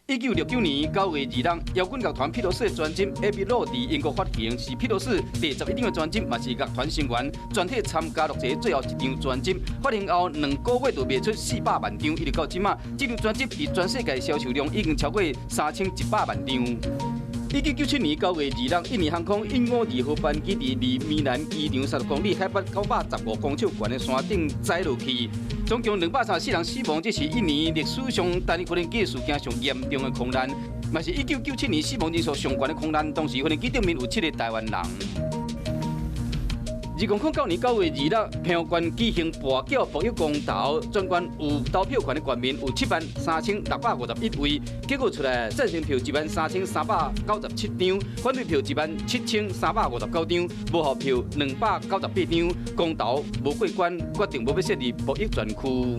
1969年9月2日，搖滾樂團披頭士的專輯《Abbey Road》佇英國發行，是披頭士第11張的專輯，嘛是樂團成員全體參加錄製最後一張專輯。發行後2個月就賣出400萬張，一直到這馬，這張專輯佇全世界銷售量已經超過3100萬張。1997年9月2日，印尼航空152號班機佇離棉蘭機場30公里、海拔915公尺懸的山頂載落去，總共234人死亡，這是印尼歷史上單一飛行機事件上嚴重的空難，嘛是1997年死亡人數上懸的空難。當時飛行機頂面有七个台灣人。2009年9月2日，屏東縣舉行跋筊博弈公投，全縣有投票權的縣民有73,651位，結果出來贊成票13,397張，反對票17,359張，無效票298張，公投無過關，決定無欲設立博弈專區。